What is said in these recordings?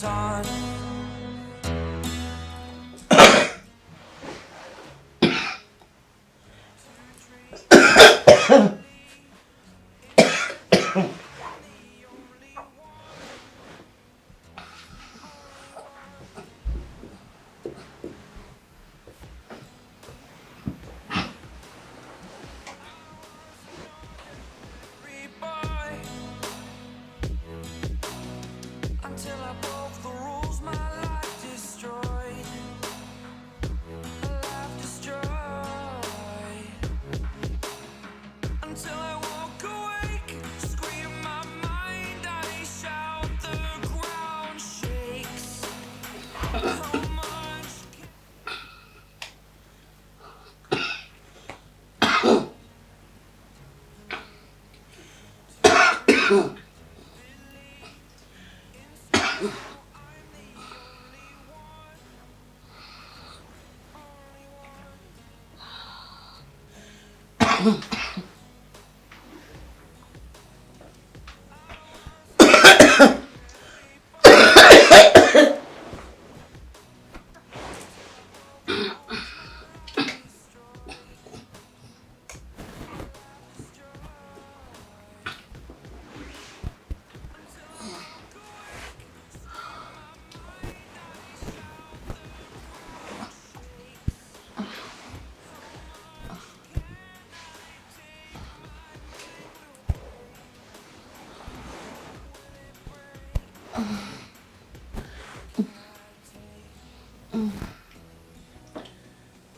baton. Boy, until I broke the rules, my life destroyed. My life destroyed. Until I woke awake, scream my mind, I shout, the ground shakes. How much can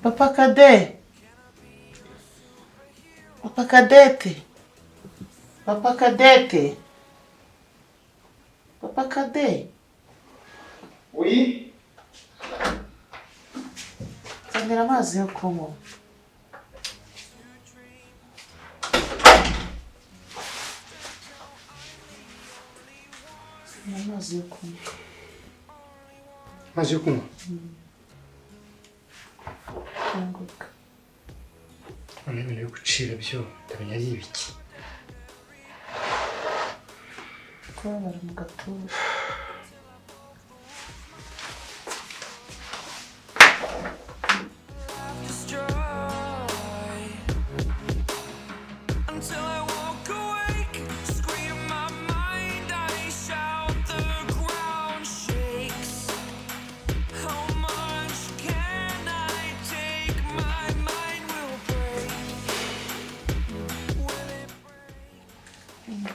Papa Kade, Papa Kadete, Papa Kadete, Papa Kade. Oui. Nzanira amazi yo kunywa. Nzanira amazi yo kunywa. Amazi yo kunywa. Kanguka. None ibintu byo gucira byo ndamenya ari ibiki. Kubabara mu gatuza. Destroy. Until I woke awake, scream my mind, I shout, the ground shakes. How much can I take? My mind will break. Will it break?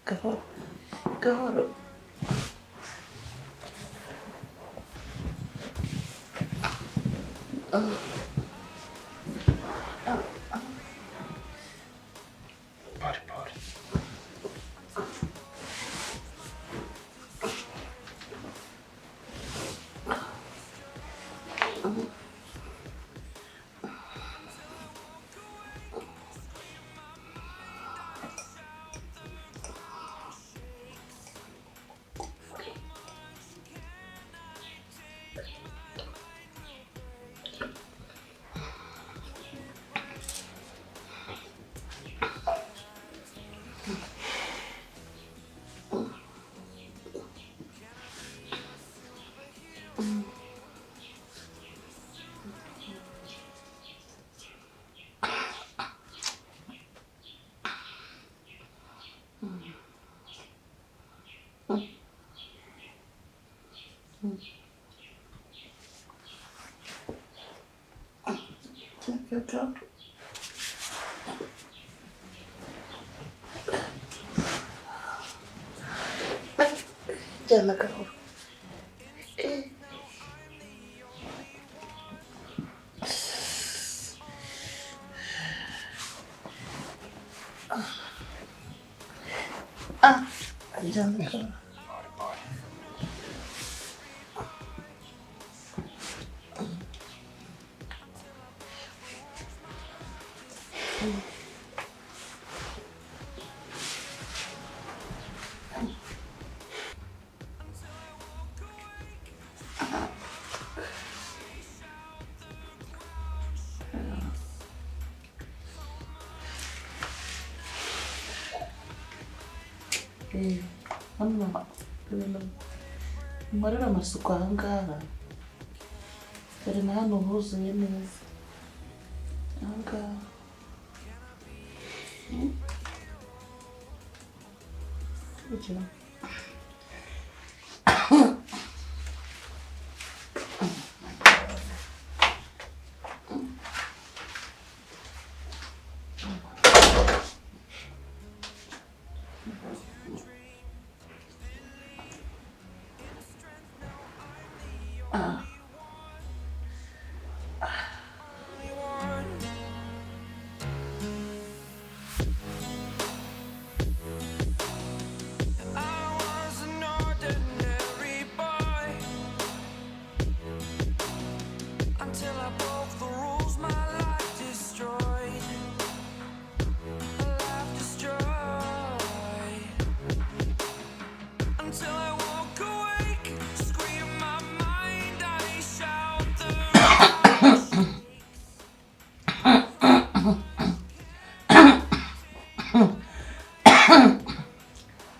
Gahoro gahoro. Pore pore. Jyana gahoro. Ah, ajyana. Hano nkorera amasuku aha ngaha, dore na hano huzuye neza aha ngaha.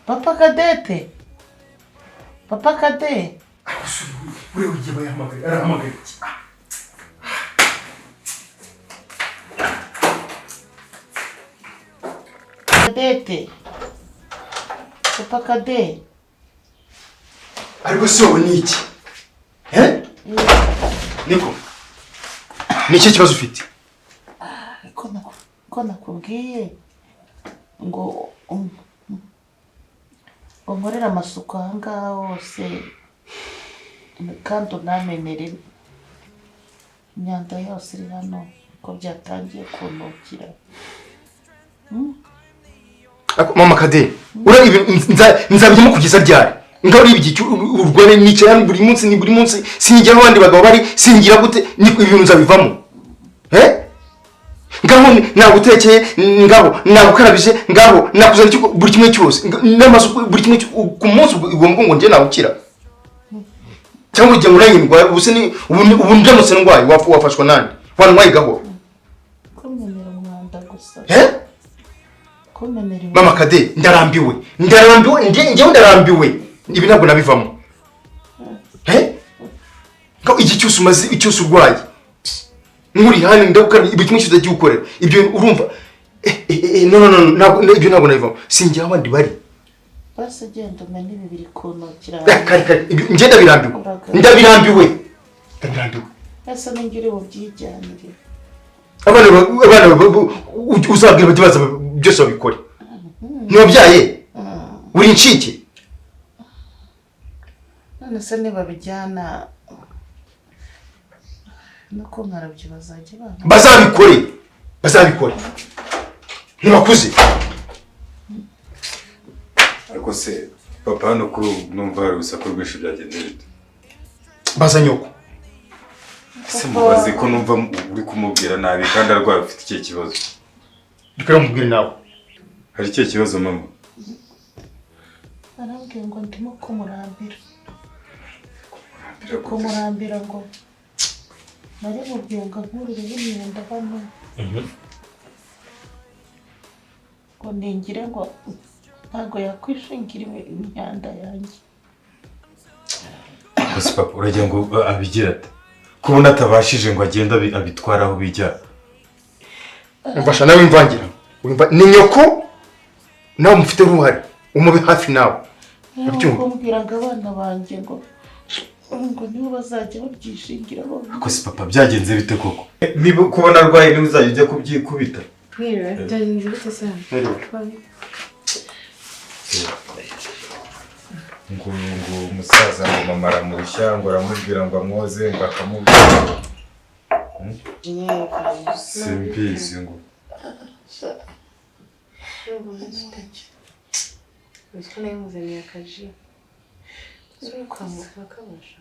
Papa Cadete, Papa Cadete. Uriya ugiye bayahamagaye, arahamagaye. Cadete, Papa Cadete. Ariko se wowe ni iki? Eh? Niko. Ni iki kibazo ufite? Ko nakubwiye ngo unkorere amasuku aha ngaha hose kandi unamenere imyanda yose iri hano ko byatangiye kunukira. Mama Kade, ura ibi nzabijyamo kugeza ryari? Ngaho uri iki urwane nicara hano buri munsi ni buri munsi singira aho abandi bagabo bari singira gute ni ibintu nzabivamo. Eh? Ngaho nagutekeye, ngaho nagukarabije, ngaho nakuzana icyo buri kimwe cyose n'amasuku buri kimwe ku munsi ugomba ngo njye nawukira. Cyangwa ujye ngo ndwaye ubuse ni ubu ndamutse ndwaye wafashwa nande? Wantwaye gahoro. Kumenera umwanda gusa. Eh? Kumenera. Mama Kade, ndarambiwe. Ndarambiwe, njyewe ndarambiwe. Ibi ntabwo nabivamo. Eh? Ngaho iki cyose umaze icyose urwaye. Nkuri hano ndagukara ibi kimwe cyose ugiye ukorera. Ibyo urumva? No no no ntabwo ibyo ntabwo nabivamo. Singira abandi bari. Basi genda umenye ibi biri kunukira. Kare kare njye ndabirambiwe. Ndabirambiwe. Ndabirambiwe. Ese ningira ubyijyanire. Abana uzabwira bati baza byose babikore. Ntiwabyaye? Uri incike? None se nibabijyana nuko nkarabyo bazajya bana. Bazabikore. Bazabikore. Ntibakuze. Ariko se papa hano kuri numva hari urusaku rwinshi byagenze bite? Baza nyoko. Ese mubaze ko numva uri kumubwira nabi kandi arwaye ufite ikihe kibazo? Reka mubwire nawe. Hari ikihe kibazo mama? Arambwiye ngo ndimo kumurambira. Kumurambira ngo nari mubwiye ngo nkurire imyenda hano. Ngo ningire ngo ntabwo yakwishingira imyanda yanjye. Gusa papa uragira ngo abigira ate? Kubona atabashije ngo agende abitwara aho bijya. Umfasha nawe imvangira. Ni nyoko nawe mufite uruhare. Umube hafi nawe. Urabyumva? Kumbwiraga abana banjye ngo nibo bazajya babyishingira bo. Gusa papa byagenze bite koko? Niba kubona arwaye niba uzajya ujya kubyikubita. Mwiriwe, byagenze bite se? Ngo umusaza ngo mama aramurushya ngo aramubwira ngo amwoze ngo akamubwira. Simbizi ngo. Uzi ko nayo nkuzaniye akaji. Bakabasha.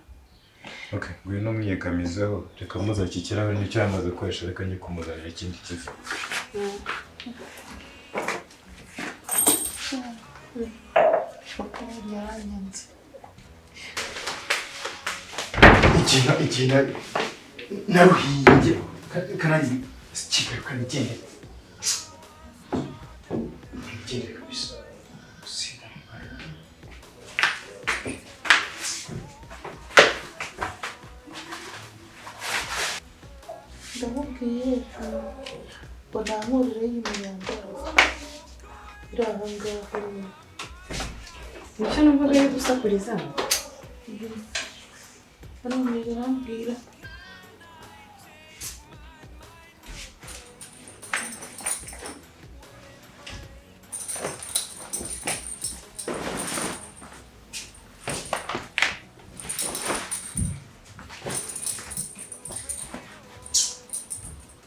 Okay, ngwino mwiyegamizeho, reka muzane iki kirahure nicyo yamaze gukoresha, reka njye kumuzanira ikindi kivi. Papa yaranyanze. Igihe naruhiye kanange kigali kanigende. Kanigende kabisa. Ndamubwiye ngo ntankurire y'imyambaro iri aho ngaho nyine. Nicyo numvaga ari gusakuriza. Arongera arambwira.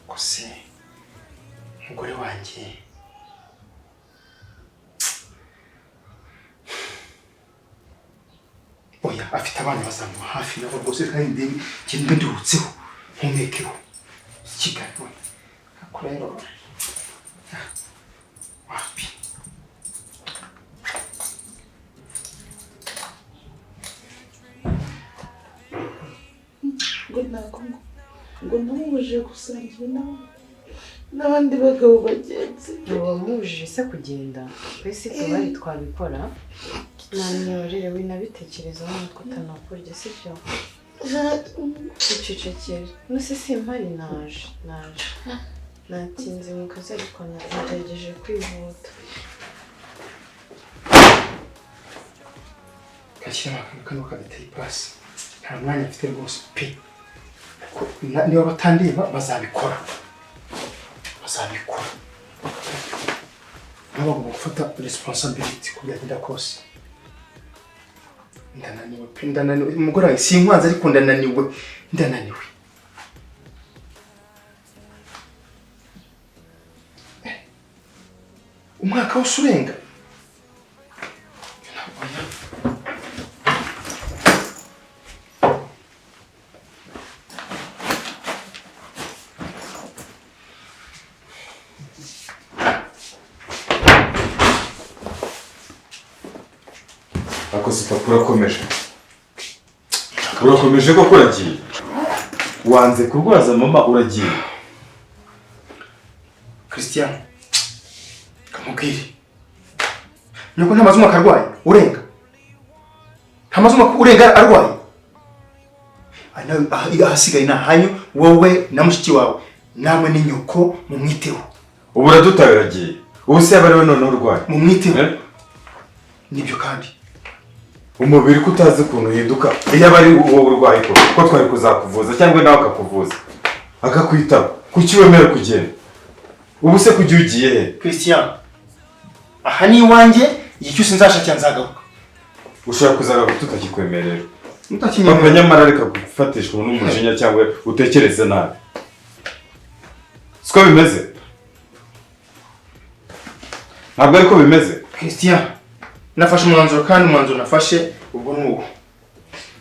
Kose umugore wanjye oya afite abana bazamuha hafi nabo rwose kandi ndebe njye nduhutseho ntumekeho Kigali we ariko rero wapi ngo ntabwo ngo namubujije gusangira n'abandi bagabo bagenzi be. Wamubujije se kugenda? Twese tubari twabikora. Namyorere winabitekerezaho umutwe utanakurya, sibyo? Ucecekere. Nuse simpari naje. Natinze mu kazi ariko nagerageje kwihuta. Gashyira akantu kano kagateye ipasi. Nta mwanya mfite rwose pe. Niba batandeba bazabikora. Bazabikora. Nabo bagomba gufata responsibility ku byagenda kose. Ndananiwe pe, ndananiwe. Umugore wanjye sinkwanze ariko ndananiwe. Ndananiwe. Umwaka wose urenga. Ako si papa urakomeje. Urakomeje koko uragiye. Wanze kurwaza mama uragiye. Christian, kamubwire. Nyoko ntamaze umwaka arwaye, urenga. Ntamaze umwaka urenga arwaye. Ahasigaye ni ahanyu, wowe na mushiki wawe, namwe ni nyoko mumwiteho. Ubu uradutaye uragiye. Ubu se yaba ari we noneho urwaye. Mumwiteho. Nibyo kandi. Umubiri ko utazi ukuntu uhinduka, iyo aba ari wowe urwaye ko twari kuzakuvuza cyangwa nawe akakuvuza akakwitaba, kuki wemera kugenda? Ubu se kujya ugiye he? Christian, aha ni iwanjye, igihe cyose nzashakira nzagaruka. Ushobora kuzagaruka tutakikwemerera. Papa nyamara reka gufatishwa n'umujinya cyangwa utekereze nabi. Siko bimeze? Ntabwo ariko bimeze. Christian, nafashe umwanzuro kandi umwanzuro nafashe ubwo nuwo.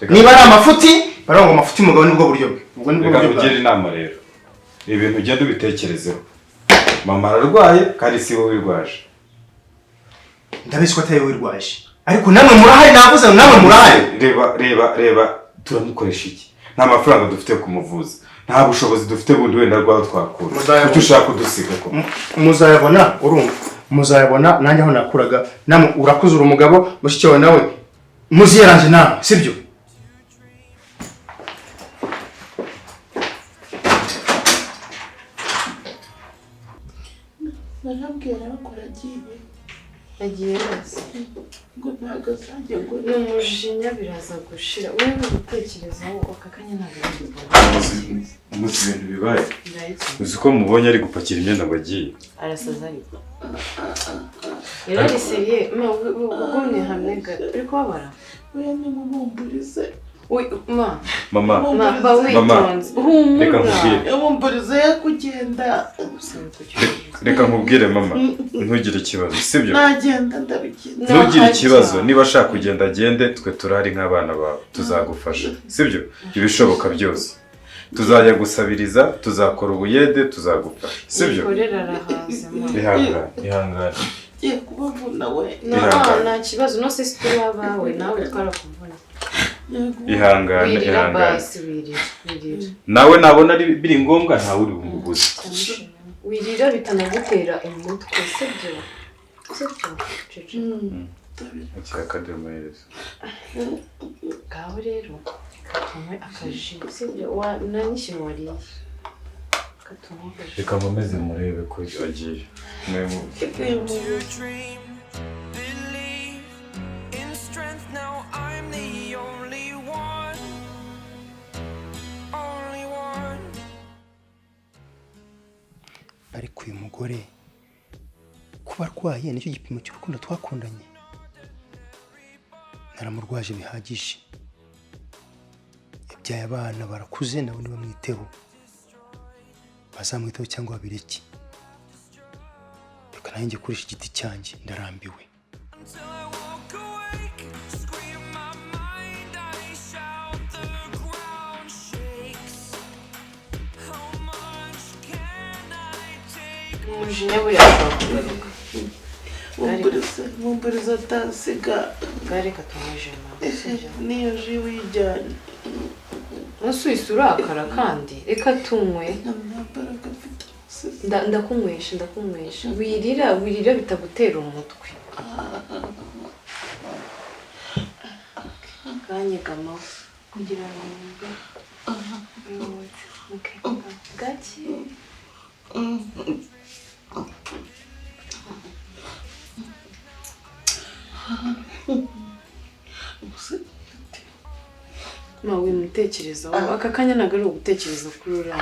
Niba ari amafuti, barongo amafuti mugabo nibwo buryo bwe. Ubwo nibwo buryo bwe. Reka inama rero. Ibintu ugenda ubitekerezeho. Mama ararwaye kandi si wowe wirwaje. Ndabizi ko atari wowe wirwaje. Ariko namwe murahari, navuze namwe murahari. Reba turamukoresha iki? Nta mafaranga dufite kumuvuza. Nta bushobozi dufite bundi wenda rwaho twakura. Kuki ushaka kudusiga ko? Muzayabona urumva. Muzayabona nanjye aho nakuraga. Namwe urakuzura umugabo mushiki wawe nawe muziyaranje namwe, sibyo? Narambwira ko aragiye. Agiye wese. Ngo ntabwo azajya ngo n'umujinya biraza gushira. Wowe gutekerezaho aka kanya ntabwo ari Umunsi ibintu bibaye. Uzi ko mubonye ari gupakira imyenda ngo agiye. Arasaza ariko. Yarariseriye, ugumye hamwe gato. Uri kubabara? Oya nimubumburize. Ma. Mama. Ma, ba witonze. Humura. Reka nkubwire. Mumburize ye kugenda. Reka nkubwire mama, ntugire ikibazo, sibyo? Nagenda ndabigenza. Ntugire ikibazo, niba ashaka kugenda agende, twe turari nk'abana bawe, tuzagufasha, sibyo? Ibishoboka byose. Tuzajya gusabiriza, tuzakora ubuyede, tuzagufasha, sibyo? Ihangane, ihangane. Ngiye kubavuna we. Nta kibazo, no se turi abawe, nawe twarakuvuna. Ihangane, ihangane. Nawe nabona biri ngombwa ntawe uri bumubuze. Wirira bitanagutera umutwe, sibyo? Sibyo? Ngaho rero katunywe akaji, sibyo? Nta n'ikintu wariye. Katunywe akaji. Reka nkomeze murebe ko agiye. Ariko uyu mugore kuba arwaye nicyo gipimo cy'urukundo twakundanye. Naramurwaje bihagije, yabyaye abana barakuze, nabo ntibamwiteho, bazamwiteho cyangwa babireke. Reka nanjye kurisha igiti cyanjye, ndarambiwe. Umujinya buriya ashobora kugaruka. Mumburize atasiga. Reka tunywe mama. Niyo ji wijyanye. Ntusuhise urakara kandi reka tunywe. Ndakunywesha, ndakunywesha. Wirira, wirira bitagutera umutwe. Kanyegama kugira ngo wumve. Gake. Ma wimutekerezaho aka kanya ntabwo ari ugutekereza kuri uriya.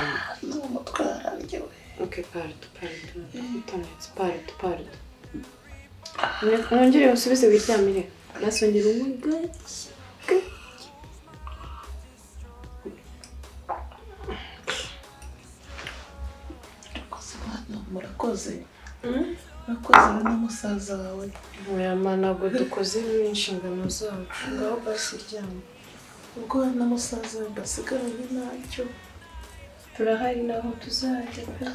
N'umutwe wararyowe. Okay, pardon, pardon, utonetse, pardon, pardon. Mwongere usubize wiryamire. Nasongera unywe gake. Murakoze. Murakoze na musaza wawe. Oya ma, ntabwo dukoze inshingano zacu. Ngaho basi ryama. Ubwo na musaza wawe basigaranye ntacyo. Turahari naho tuzajya pe.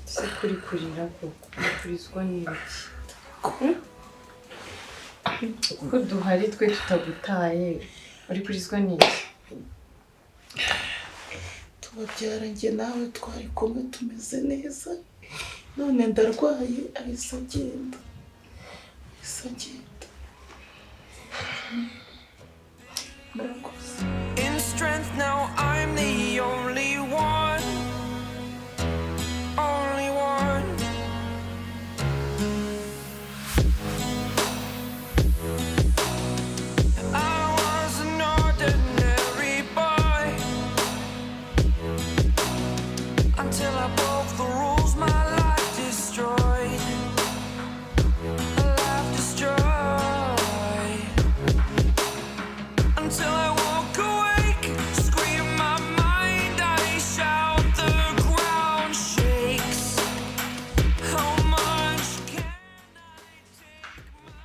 Se kuri kurira koko, kurizwa n'ibiki? Ko duhari twe tutagutaye, uri kurizwa n'iki? Tubabyara njye nawe twari kumwe tumeze neza, none ndarwaye ahise agenda. Ahise agenda. Murakoze. In strength now I'm the only one. Only one. I was an ordinary boy until I broke the rules, my life destroyed. Life destroyed. Until I walk awake, scream my mind, I shout, the ground shakes. How much can I take? My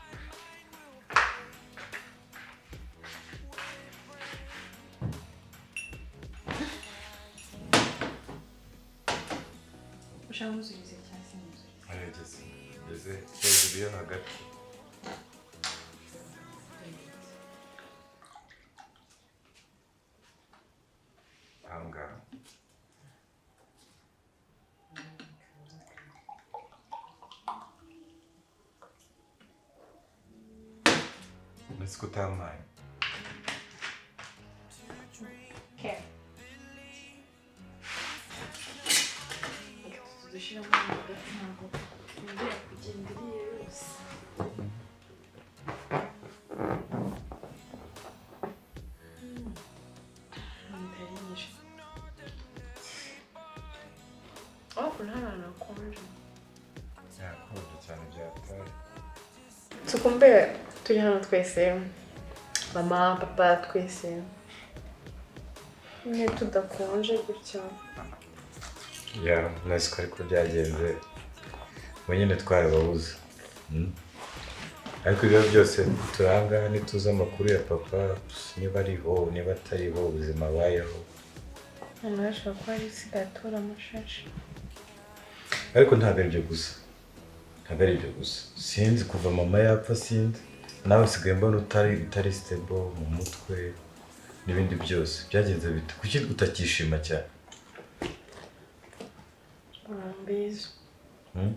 Ushaka musubize cyangwa se musubize? Arageze. Ngeze hejuru yo hagati. Aho ngaho. Uretse ko utampaye. Tudushyiramo hagati ntabwo twongera kugenda iriya yose. Ukuntu hano hantu hakonje. Yakonje cyane byatari. Tukumbe turi hano twese, mama, papa, twese. Nyine tudakonje gutya. Ya, nasi ko ariko byagenze. We nyine twarababuze. Ariko ibyo byose turi ahangaha ntituzi amakuru ya papa, niba ariho, niba atariho, ubuzima abayeho. Noneho ashobora kuba ari isigaye atora amashashi. Ariko ntabwo ari ibyo gusa. Ntabwo ari ibyo gusa. Sinzi kuva mama yapfa, sinzi. Nawe usigaye mbona utari stable mu mutwe n'ibindi byose. Byagenze bite? Kuki utakishima cyane? Mbizi. Hmm?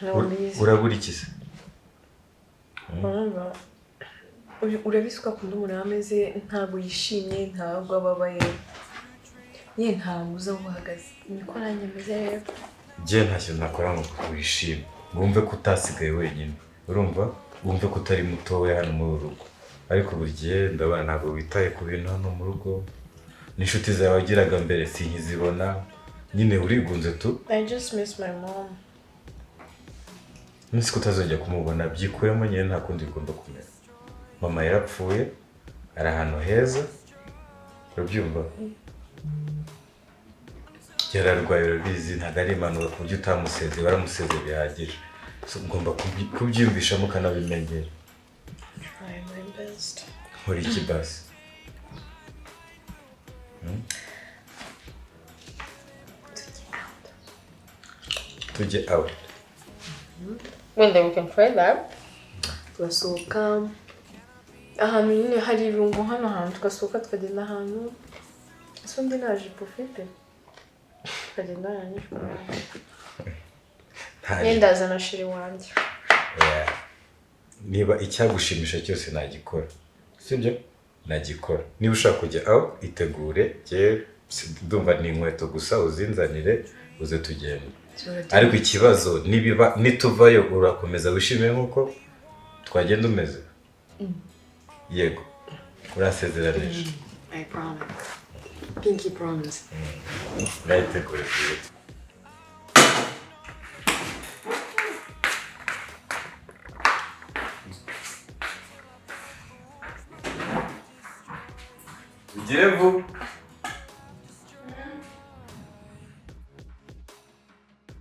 Ntabwo mbizi. Urabura iki se? Urumva, urabizi ko akunda umuntu aba ameze, ntabwo yishimye, ntabwo ababaye, nyine ntabwo uzi aho uhagaze. Niko nanjye meze rero. Njye nta kintu nakora ngo wishime, ngo wumve ko utasigaye wenyine, urumva, wumve ko utari mutoya hano muri uru rugo. Ariko buri gihe ndabona ntabwo witaye ku bintu hano mu rugo, n'inshuti zawe wagiraga mbere sinkizibona, nyine urigunze tu. I just miss my mom. Nzi ko utazongera kumubona, byikuremo nyine, nta kundi bigomba kumera. Mama yarapfuye, ari ahantu heza, urabyumva? Yararwaye urabizi, ntabwo ari impanuka ku buryo utamusezeye, waramusezeye bihagije. So, ugomba kubyiyumvishamo ukanabimenyera. Try my best. Nkora iki basi? Tujye out. Tujye out. Wenda we can try that. Tugasohoka ahantu nyine hari irungu, hano hantu tugasohoka tukagenda ahantu, ese undi nta jipo ufite, tukagenda ahantu n'ijipo yanjye. Nta Nyine ndazana chéri wanjye. Yeah. Niba icyagushimisha cyose nagikora, sibyo, nagikora. Niba ushaka kujya aho, itegure. Njye ndumva ni inkweto gusa, uzinzanire uze tugende. Ariko ikibazo, nibiba nituvayo urakomeza wishime nk'uko twagenda umeze? Yego, urasezeranije? I promise. Pinky promise. Urayitegure vuba. Ugire vuba.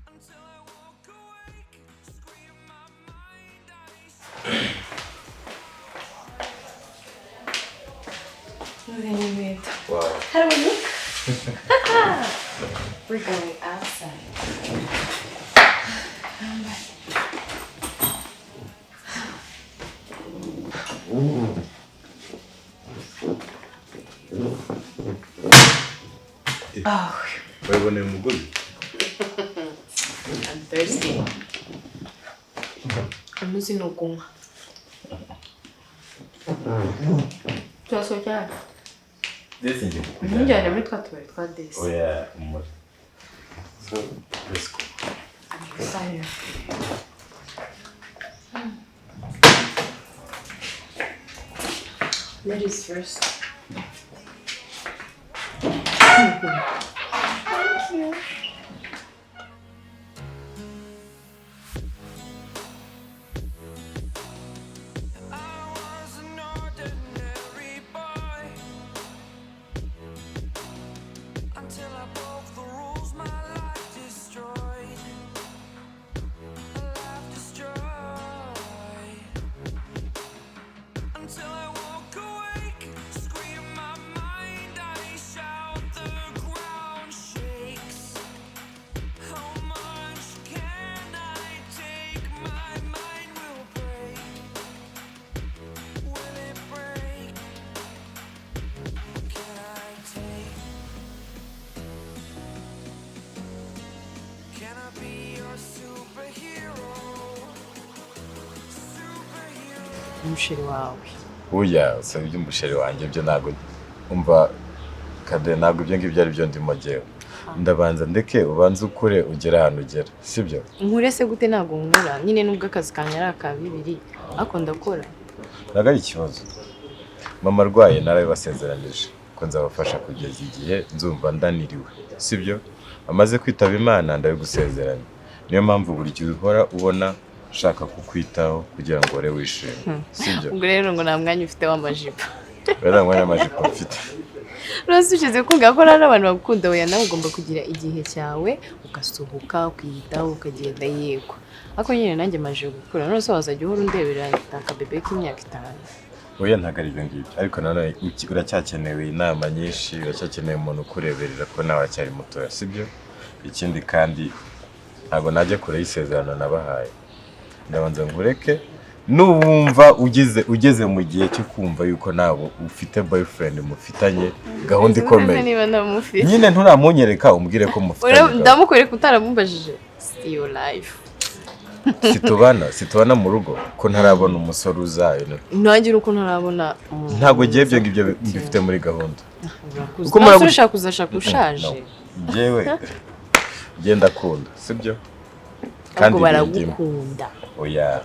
Until I walk awake, scream my mind, I Inkweto. Wow. How do we look? We're going outside. Oh, Wabiboneye umugozi? I'm thirsty. Umunsi ni ukunywa. Turasohokera. Ndetse ngiye kukujyana. Ntujyane muri twa tubari twa desi. Oya, umuri. So, let's go. I'm excited. Ladies first. Thank you. I was an ordinary boy until I broke the rules. My life destroyed. Life destroyed. Until I woke awake, scream my mind. I shout, the ground shakes. How much can I take? My mind will break. Will it break? What can I take? Can I be your superhero? Superhero. Umuchéri wawe. Oya, usaba iby'umuchéri wanjye byo ntabwo, umva kade, ntabwo ibyo ngibyo ari byo ndimo. Jyewe ndabanza ndeke ubanze ukure, ugere ahantu ugera, sibyo? Nkure se gute? Ntabwo nkura nyine, nubwo akazi kanjye ari aka bibiri, ariko ndakora. Ntabwo ari ikibazo. Mama arwaye narabibasezeranyije. Ko nzabafasha kugeza igihe nzumva ndaniriwe, sibyo? Amaze kwitaba Imana, ndabigusezeranya. Niyo mpamvu buri gihe uhora ubona nshaka kukwitaho kugira ngo uhore wishimye, sibyo? Ubwo rero ngo nta mwanya ufite w'amajipo? Rero nta mwanya w'amajipo mfite. Rwose ushize kumva ko hari abantu bagukunda. Oya, nawe ugomba kugira igihe cyawe, ugasohoka, ukiyitaho, ukagenda. Yego, ariko nyine nanjye maje gukura. None se wazajya uhora undebera akabebe k'imyaka 5? Oya, ntabwo ari ibyo ngibyo, ariko nanone uracyakenewe inama nyinshi, uracyakeneye umuntu ukureberera, ko nawe aracyari mutoya, sibyo? Ikindi kandi, ntabwo najya kure y'isezerano nabahaye. Ndabanza nkureke, nuwumva ugeze mu gihe cyo kumva yuko nawe ufite boyfriend, mufitanye gahunda ikomeye. Niba ndamufite? Nyine nturamunyereka, umbwire ko mufitanye gahunda. Ndamukwereka utaramubajije? See your life. Situbana mu rugo, ko ntarabona umusore uzayo? Nanjye nuko ntarabona umuntu. Ntabwo ngiye ibyo ngibyo mbifite muri gahunda. Urakuze. Uko None se urashaka kuzashaka ushaje? No. Njyewe njye ndakunda, sibyo? Kandi Ahubwo bindimo. baragukunda. Oya,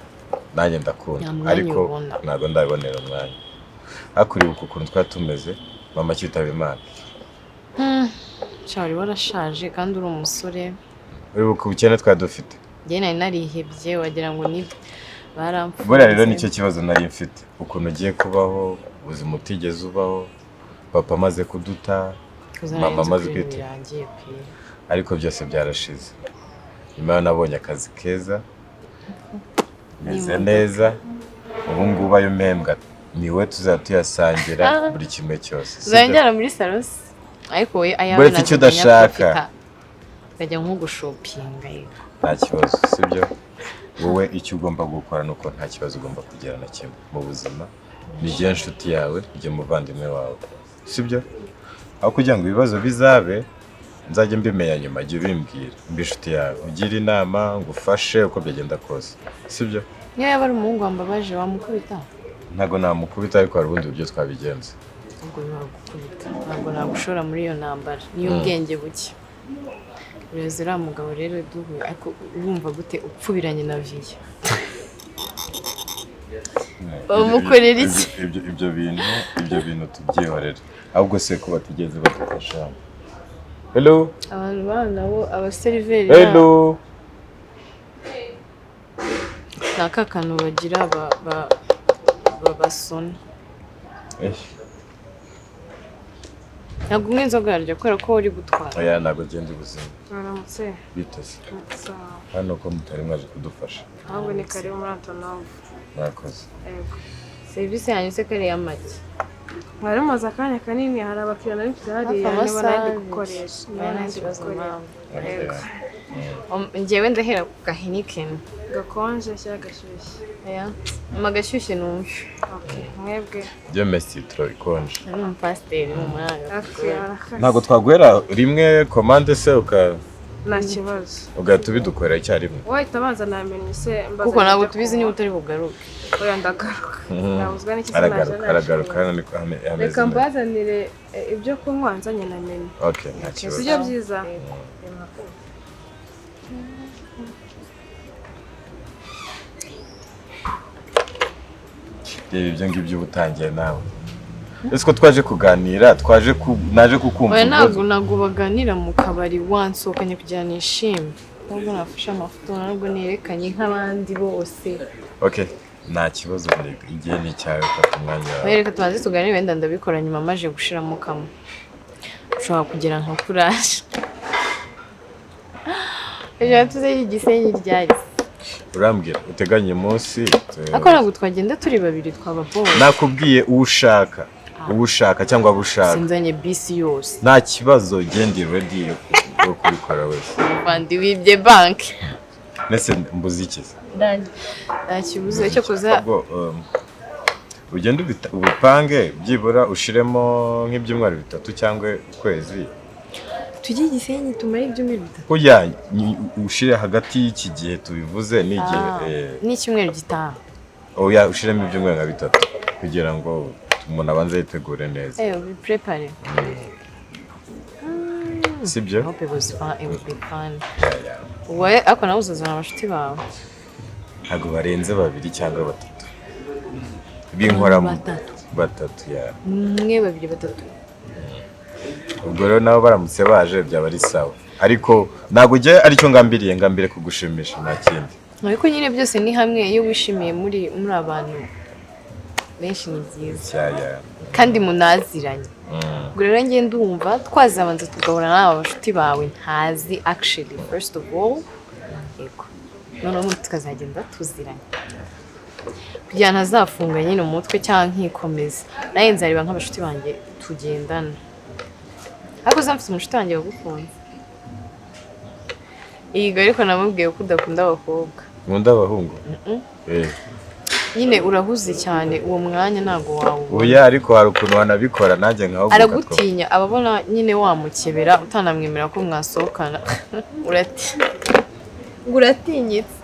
nanjye ndakunda. Nta mwanya Ariko ubona. ntabwo ndabibonera umwanya. Ariko uribuka ukuntu twari tumeze mama akitaba Imana? Sha, wari warashaje kandi uri umusore. Uribuka ubukene twari dufite? Njye nari narihebye, wagira ngo ni baramfunze. Buriya rero nicyo kibazo nari mfite, ukuntu ugiye kubaho ubuzima utigeze ubaho, papa amaze kuduta, Kuza mama nari nzi amaze ko ibintu kwita. birangiye pe. Ariko byose byarashize. Nyuma yaho nabonye akazi keza, meze N'imodoka. neza. Ubu ngubu ayo mpembwa niwe tuzajya tuyasangira, buri kimwe cyose, sibyo? Uzajya muri salo se? Ariko wowe ayawe Buretse icyo udashaka. Ukajya nko gushopinga, yego. Nta kibazo, sibyo? Wowe icyo ugomba gukora ni uko nta kibazo ugomba kugira na kimwe mu buzima. Ni jye nshuti yawe, ni muvandimwe wawe, sibyo? Aho kugira ngo ibibazo bizabe nzajye mbimenya nyuma, jya ubimbwira, mbe inshuti yawe, ugire inama, ngufashe uko byagenda kose, sibyo? Niyo yaba ari umuhungu wambabaje, wamukubita? Ntabwo namukubita, ariko hari ubundi buryo twabigenza. Ubwo nagukubita, ntabwo nagushora muri iyo ntambara niyo ubwenge buke. Uraza uriya mugabo rero duhuye, ariko urumva gute upfubiranye na viya? Bamukorera iki? Ibyo bintu tubyihorere. Ahubwo se ko batigeze badufasha? Hello? Abantu bana nabo, abaseriveri. Hello? Ni aka kantu bagira babasona. Eh. Ntabwo unywa inzoga yaryo kubera ko uri gutwara? Oya, ntabwo genda ubuzima. Mwaramutse. Biteze. Sawa. Hano ko mutari mwaje kudufasha? Ahubwo ni karibu muri Antonov. Mwakoze. Yego. Serivisi yanyu se ko ari iy'amagi? Mwari mumaze akanya kanini, hari abakiriya nari mfite hariya, Hafi nibo nari ndi amasaha abiri. gukoresha. Nibo Oya, nta nari ndi kibazo. gukorera. Mpamvu. Yego. Njyewe ndahera ku ka Heineken. Gakonje cyangwa gashyushye? Oya, ama gashyushye numve. Okay. Mwebwe? Byo mesi turo ikonje. Ari umupasiteri ni umwanga. Okay, arakase. Ntabwo twaguhera rimwe komande se uka Nta kibazo. Ugahita ubidukorera icyarimwe? Wahita abanza namenye se mbaza Kuko ntabwo ibyo tubizi kunywa. niba utari bugaruke. Oya, ndagaruka. Nabuzwa n'iki se? Aragaruka. Naje Aragaruka. naje. Hano niko hameze Reka neza. mbazanire ibyo kunywa nzanye na menu. Okay, nta kibazo. Sibyo byiza? Yego. Murakoze. Reba ibyo ngibyo uba utangiye nawe. Ese ko twaje kuganira, twaje ku naje kukumva Oya, ntabwo ibibazo. ntabwo baganira mu kabari. Wansohokanye kugira nishime, nubwo nafashe amafoto, nubwo nerekanye nk'abandi bose. Okay, nta kibazo. Reka, igihe ni icyawe, fata umwanya wawe. Oya, reka tubanze tuganire, wenda ndabikora nyuma maje gushiramo kamwe. Ushobora kugira nka kuraje. Ejo tuze igisenyi ryari? Urambwira uteganye umunsi Ariko ntabwo twagenda turi babiri, twaba bose. Nakubwiye uwo ushaka, uwo ushaka cyangwa abo ushaka. Sinzanye bisi yose. Nta kibazo, genda ready yo kubikora wese. Bandi wibye banki. Ndetse mbuze iki se? Nta kibuzo cyo kuza. Ahubwo ugende ubipange, byibura ushiremo nk'ibyumweru 3 cyangwa ukwezi. Tujye igisenyi tumare ibyumweru 3? Oya, ushire hagati y'iki gihe tubivuze n'igihe N'icyumweru gitaha. Oya, ushiremo ibyumweru nka 3 kugira ngo umuntu abanze yitegure neza. Eh, prepare. Sibyo? I hope it was fun. It would be fun. Yeah. Wowe ariko nawe uzazana abashuti bawe. Ntabwo barenze babiri cyangwa batatu b'inkoramo. Batatu. Batatu, ya. Umwe, babiri, batatu. Ubwo rero nabo baramutse baje byaba ari sawa, ariko ntabwo ujya aricyo ngambiriye, ngambiriye kugushimisha, nta kindi. Ariko nyine byose ni hamwe, iyo wishimiye muri abantu benshi ni byiza. Cyaya. Kandi munaziranye. Ubwo rero njye ndumva twazabanza tugahura n'aba bashuti bawe ntazi, actually, first of all, yego, noneho ubundi tukazagenda tuziranye kugira ntazafunga nyine umutwe cyangwa nkikomeza. Nawe nzareba nk'abashuti banjye tugendana, ariko uza mfite umushuti wanjye wagukunze. Yego, ariko namubwiye ko udakunda abakobwa. Nkunda abahungu. Eh. Nyine urahuze cyane, uwo mwanya ntabwo wawubona. Oya, ariko hari ukuntu wanabikora nanjye nkahuguka. Aragutinya, ababona nyine wamukebera utanamwemera ko mwasohokana. Ngo uratinyitse.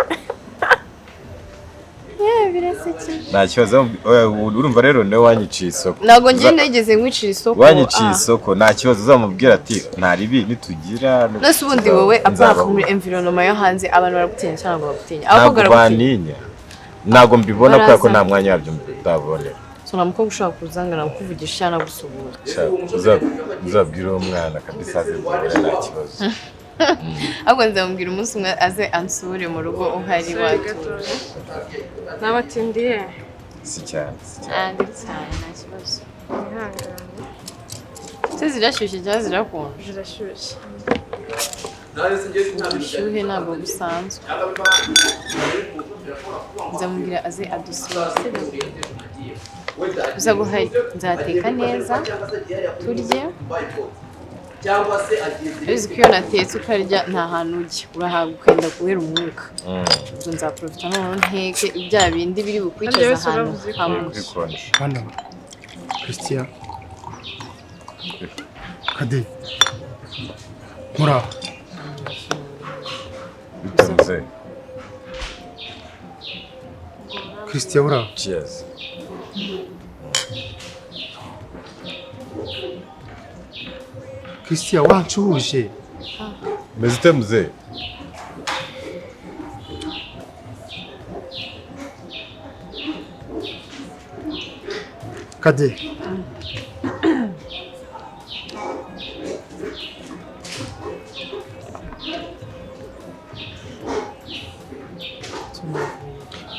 Yewe, birasekeje. Nta kibazo. Oya, urumva rero niwe wanyiciye isoko. Ntabwo njye nigeze nkwicira isoko. Wanyiciye Ah. isoko, nta kibazo, uzamubwira ati nta ribi nitugira. Nose ubundi wowe apart Nzabaho. muri environment yo hanze, abantu baragutinya cyangwa ntabwo bagutinya? Abakobwa Ntabwo baragutinya? bantinya, ntabwo mbibona kubera ko Baraza. nta mwanya wabyo ndabonera. So nta mukobwa ushobora kuza ngo nakuvugisha cyangwa nagusuhuza? Sha, uzabwire uwo mwana kabisa aze duhure, nta kibazo. Ahubwo nzamubwira umunsi umwe aze ansure mu rugo uhari watuje. Nabatindiye? Si cyane, si cyane. Ah, ndi cyane, nta kibazo. Mwihangane. Se zirashyushye cyangwa zirakonje? Zirashyushye. Ubushyuhe ntabwo busanzwe. Nzamubwira aze adusure, sibyo? Uza guhari nzateka neza turye. Uzi ko iyo natetse ukarya nta hantu ujya, urahabwa ukenda guhera umwuka. Ubwo nzaprofita noneho nteke bya bindi biri bukwicaza Harya wese ahantu uravuze ko- hamwe. Bikonje. Hano Christian, Kade, muraho? Bitonze. Christian, uraho? Cheers. Christian, wancuhuje. Umeze ute, muzehe? Kade,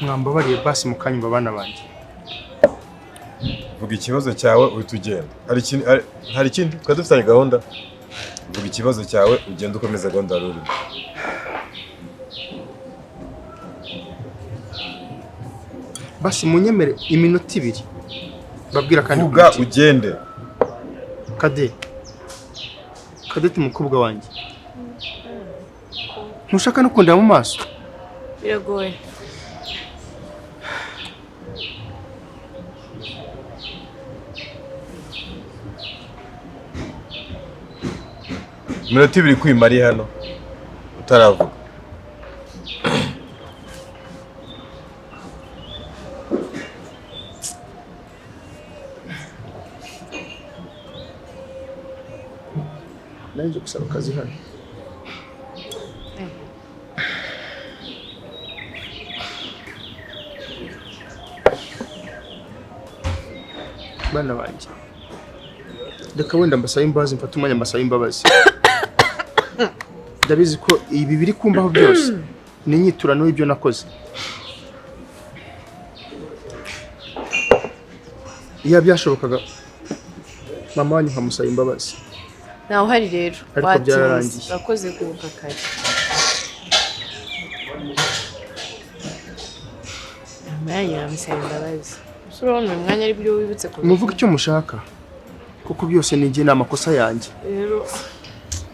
mwambabariye basi mukanyumva, abana banjye. Vuga ikibazo cyawe uhita ugenda. Hari ikindi? Hari ikindi twari dufitanye gahunda? Vuga ikibazo cyawe ugende, ukomeza gahunda wari urimo. Basi munyemere iminota 2 babwira kandi Vuga ku mutima. ugende. Kade, Kadete, umukobwa wanjye, ntushaka no kundeba mu maso? Biragoye. Iminota 2 kwimara hano utaravuga. Naje gusaba akazi hano. Bana banjye, reka wenda mbasabe imbabazi, mfate umwanya mbasabe imbabazi. Ndabizi ko ibi biri kumbaho byose ni inyiturano y'ibyo nakoze. Iyo byashobokaga mama wanyu nkamusaba imbabazi. Ntawe uhari rero. Ariko Watinze. byararangiye. Urakoze kubuka kare. Mama yanyu yamusaba imbabazi. Ese urabona uyu mwanya ari byo wibutse kuza? Muvuge icyo mushaka kuko byose ni njye, ni amakosa yanjye. Rero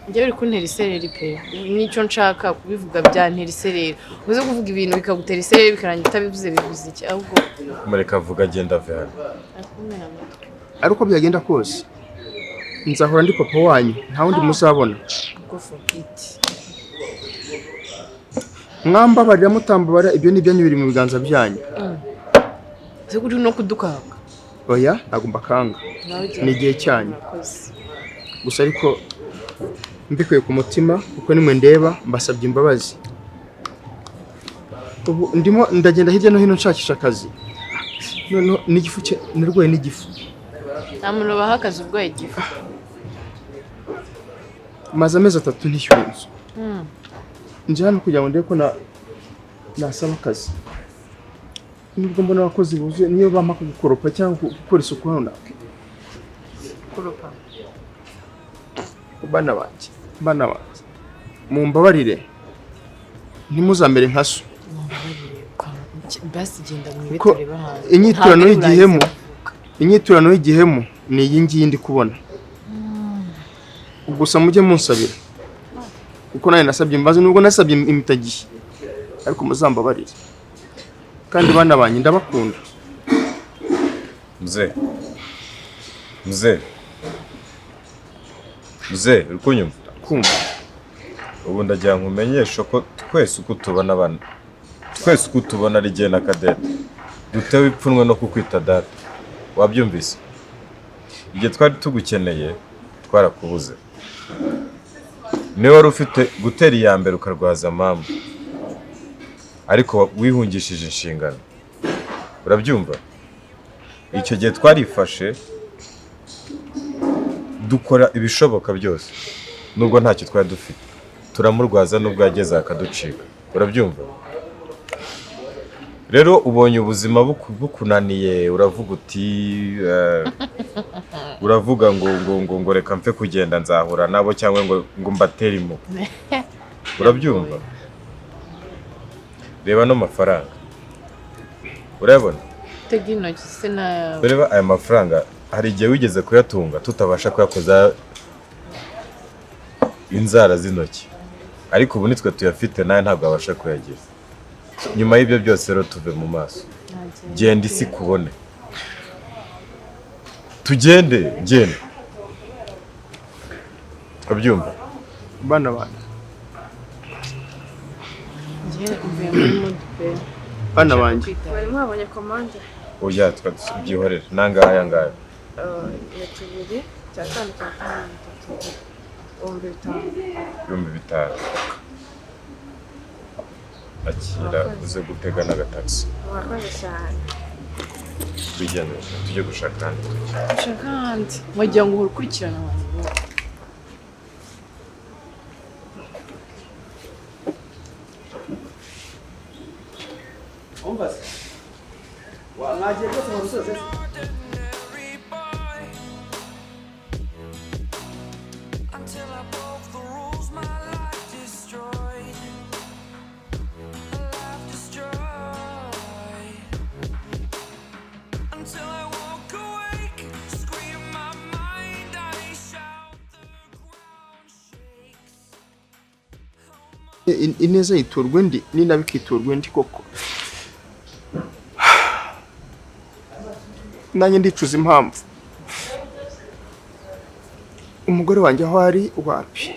njyewe uri kuntera isereri pe, nicyo nshaka kubivuga, byantera isereri. Uze kuvuga ibintu bikagutera isereri bikarangira utabivuze, bivuze iki ahubwo? Mureka avuga, agenda ave hano. Akumena amatwi. Ariko uko byagenda kose nzahora ndi papa wanyu, nta wundi muzabona. Go forbid. Mwambabarira mutambabarira, ibyo ni ibyanyu, biri mu biganza byanyu. Ese uri no kudukanga? Oya, ntabwo mbakanga. Nawe ugenda. Ni igihe cyanyu. Urakoze. Gusa ariko mbikuye ku mutima, kuko nimwe ndeba, mbasabye imbabazi. Ubu ndimo ndagenda hirya no hino nshakisha akazi, noneho n'igifu cye narwaye n'igifu. Nta muntu baha akazi urwaye igifu. Maze amezi 3 ntishyura inzu. Nje hano kugira ngo ndebe ko nasaba akazi. Nubwo mbona abakozi buzuye, niyo bampa gukoropa cyangwa gukora isuku hano nakwe. Kuropa. Bana banjye, bana banjye, mumbabarire, ntimuzamere nka so. Basi genda mwibe Ko turebe ahantu. inyiturano Ntabwo ari y'igihemu, burangize. inyiturano y'igihemu ni iyi ngiyi ndi kubona. Gusa mujye munsabira, kuko nanjye nasabye imbabazi, nubwo nasabye imitagihe, ariko muzambabarire. Kandi bana banjye ndabakunda. Mzee, mzee, mzee, uri kunyumva? Kumva. Ubu ndagira ngo umenyeshe ko twese uko tubona abana, twese uko tubona ari jye na Cadette, dutewe ipfunwe no kukwita data. Wabyumvise? Igihe twari tugukeneye twarakubuze. Niba wari ufite gutera iya mbere ukarwaza mama, ariko wihungishije inshingano. Urabyumva? Icyo gihe twarifashe dukora ibishoboka byose, nubwo ntacyo twari dufite, turamurwaza nubwo yageze akaducika. Urabyumva? Rero ubonye ubuzima bukunaniye, uravuga uti uravuga ngo ngo ngo ngo reka mfe kugenda nzahura nabo cyangwa ngo ngo mbatere impuhwe. Urabyumva? Reba no mafaranga. Urayabona? Tega intoki se na Ureba aya mafaranga, hari igihe wigeze kuyatunga tutabasha kuyakoza inzara z'intoki, ariko ubu nitwe tuyafite, nawe ntabwo wabasha kuyagira. Nyuma y'ibyo byose rero tuve mu maso, genda isi kubone, tugende, genda. Urabyumva? Bana banjye, Njye mvuye muri mood pe. bana banjye. Bari mwabonye komande? Oya, twabyihorere nangahe aya ngaya? Ni tubiri 5 cya 3 5,000. 5,000. Akira uze gutega n'agatagisi. Murakoze cyane. Tugende tujye gushaka ahandi tujya. Ushaka ahandi wagira ngo uhora ukurikirana abantu bose. Ordinary boy. Until I broke the rules, my life destroyed. Life destroyed. Until I woke awake, scream my mind, I shout, the ground shakes. Ineza yiturwa indi, n'inabi ikiturwa indi koko. Nanjye ndicuza impamvu umugore wanjye aho ari wapi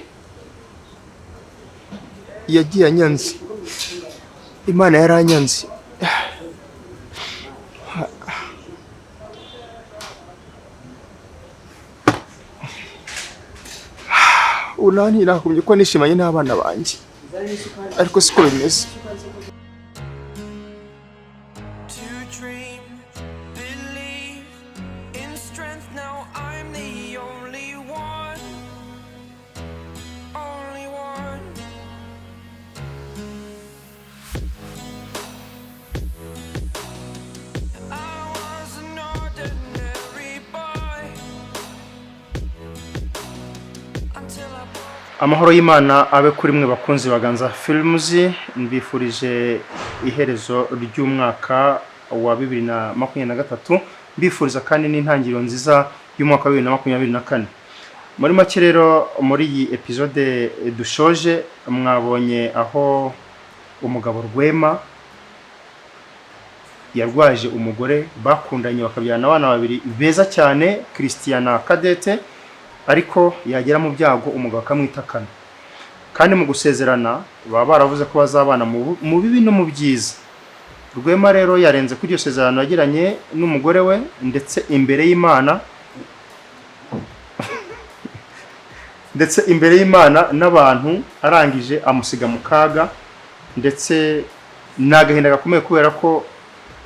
yagiye anyanze. Imana yaranyanze. Ubu nawe ntakumye ko nishimanye n'abana banjye, ariko siko bimeze. To dream, believe in strength. Now I'm the only one, only one. I was an ordinary boy until I broke. Amahoro y'Imana abe kuri mwe bakunzi baganza Films. Mbifurije iherezo ry'umwaka wa 2023, mbifuriza kandi n'intangiriro nziza y'umwaka wa 2024. Muri make rero, muri iyi episode dushoje, mwabonye aho umugabo Rwema yarwaje umugore bakundanye bakabyarana abana babiri beza cyane, Christian na Cadette, ariko yagera mu byago umugabo akamwitakana. Kandi mu gusezerana baba baravuze ko bazabana mu bibi no mu byiza. Rwema rero yarenze kuri iryo sezerano yagiranye n'umugore we, ndetse imbere y'Imana, ndetse imbere y'Imana n'abantu, arangije amusiga mu kaga, ndetse ni agahinda gakomeye kubera ko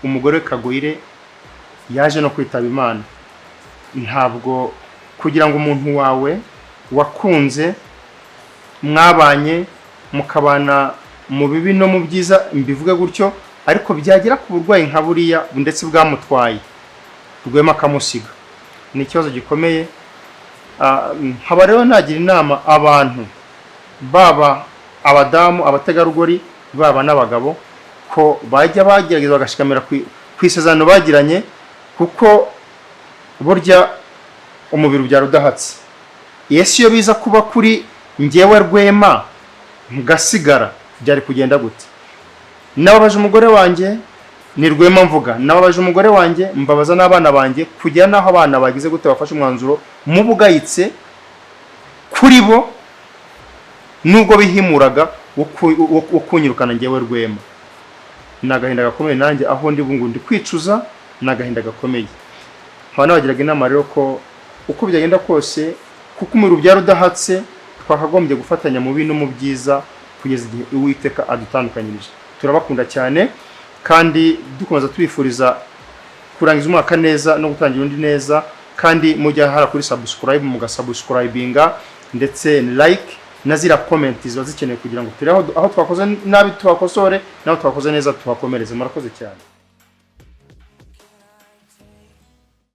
umugore we Kagoyire yaje no kwitaba Imana. Ntabwo kugira ngo umuntu wawe wakunze Mwabanye, mukabana mu bibi no mu byiza, mbivuge gutyo, ariko byagera ku burwayi nka buriya ndetse bwamutwaye Rwema akamusiga, ni ikibazo gikomeye. Nkaba rero nagira inama abantu, baba abadamu, abategarugori, baba n'abagabo, ko bajya bagerageza bagashikamira ku isezerano bagiranye, kuko burya umubiri ubyara udahatse. Ese iyo biza kuba kuri njyewe Rwema ngasigara, byari kugenda gute? Nababaje umugore wanjye, ni Rwema mvuga, nababaje umugore wanjye, mbabaza n'abana banjye, kugera n'aho abana bagize gute, bafashe umwanzuro mubi ugayitse kuri bo, nubwo bihimuraga, wo kunyirukana njyewe Rwema. Ni agahinda gakomeye. Nanjye aho ndi ubu ngubu ndi kwicuza, ni agahinda gakomeye. Nkaba nabagiraga inama rero ko uko byagenda kose, kuko umubiri ubyara udahatse, twakagombye gufatanya mu bibi no mu byiza kugeza igihe Uwiteka adutandukanyirije. Turabakunda cyane kandi dukomeza tubifuriza kurangiza umwaka neza no gutangira undi neza. Kandi mujya hara kuri subscribe, mugasubscribinga, ndetse like na ziriya comment ziba zikenewe kugira ngo turebe aho twakoze nabi tuhakosore, n'aho twakoze neza tuhakomereze. Murakoze cyane.